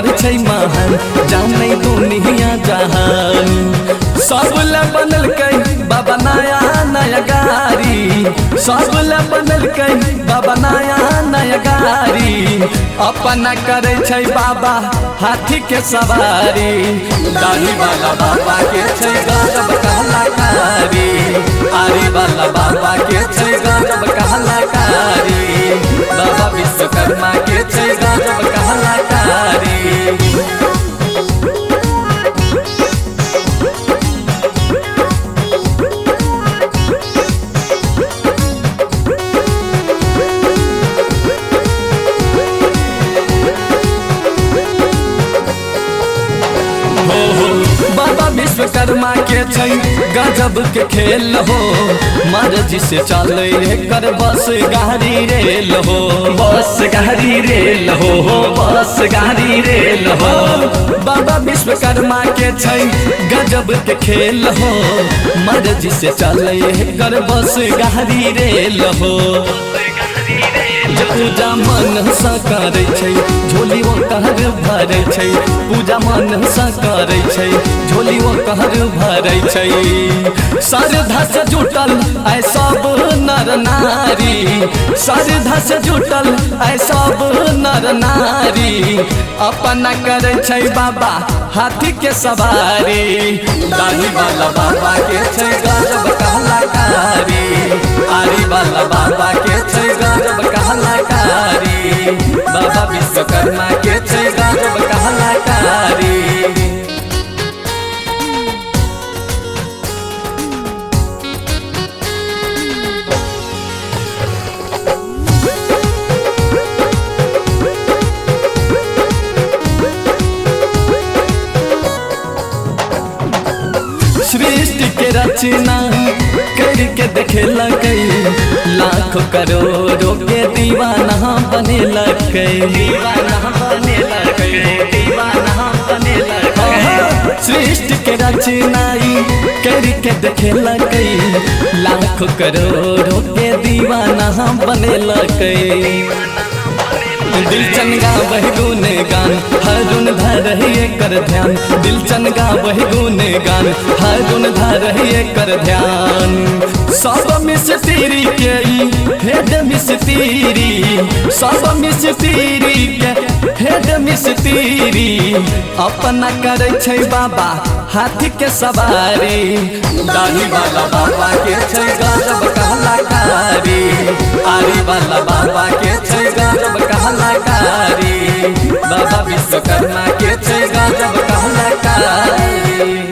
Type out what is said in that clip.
कर छै महान, जानै दुनिया जहान। सब ले बनलकै बाबा नया नया गाड़ी, सब ले बनलकै बाबा नया नया गाड़ी। अपना करै छै बाबा हाथी के सवारी, दाढ़ी वाला बाबा के छै गजब कलाकारी। आरी वाला बाबा के छै गजब कलाकारी, बाबा विश्वकर्मा के छै गजब कलाकारी। बाबा विश्वकर्मा के छै गजब के खेल हो, मर्जी से चले कर बस गाड़ी रेल हो, बस गाड़ी रेल हो, बस गाड़ी रेल हो। बाबा विश्वकर्मा के छै गजब के खेल हो, मर्जी से चले कर बस गाड़ी रेल हो। पूजा मन सँ करै छै झोली वो कहर भरै छै, पूजा मन सँ करै छै झोली वो कहर भरै छै। श्रद्धा से जुटल ऐ सब नर नारी, श्रद्धा से जुटल ऐ सब नर नारी। अपना करै छै बाबा हाथी के सवारी, दाढ़ी वाला बाबा के छै गजब कलाकारी। आरी वाला बाबा के छै गजब कलाकारी, बाबा विश्वकर्मा के छै गजब कलाकारी। सृष्टि के रचना करके देखेलकै, लाखों करोड़ों के दीवाना बनेलकै, दीवाना बनेलकै, दीवाना बनेलकै। सृष्टि के रचना करके देखेलकै, लाखों करोड़ों के दीवाना बनेलकै। दिल चन गावहि गुण गान हरुण धरहि कर ध्यान, दिल चन गावहि गुण गान हरुण धरहि कर ध्यान। सब मिस्त्री के हेड मिस्त्री, सब मिस्त्री के हेड मिस्त्री। अपना करै छै बाबा हाथी के सवारी, दाढ़ी वाला बाबा के छै गजब कलाकारी। आरी वाला बाबा के छै गजब कलाकारी, बाबा विश्वकर्मा के छै गजब कलाकारी।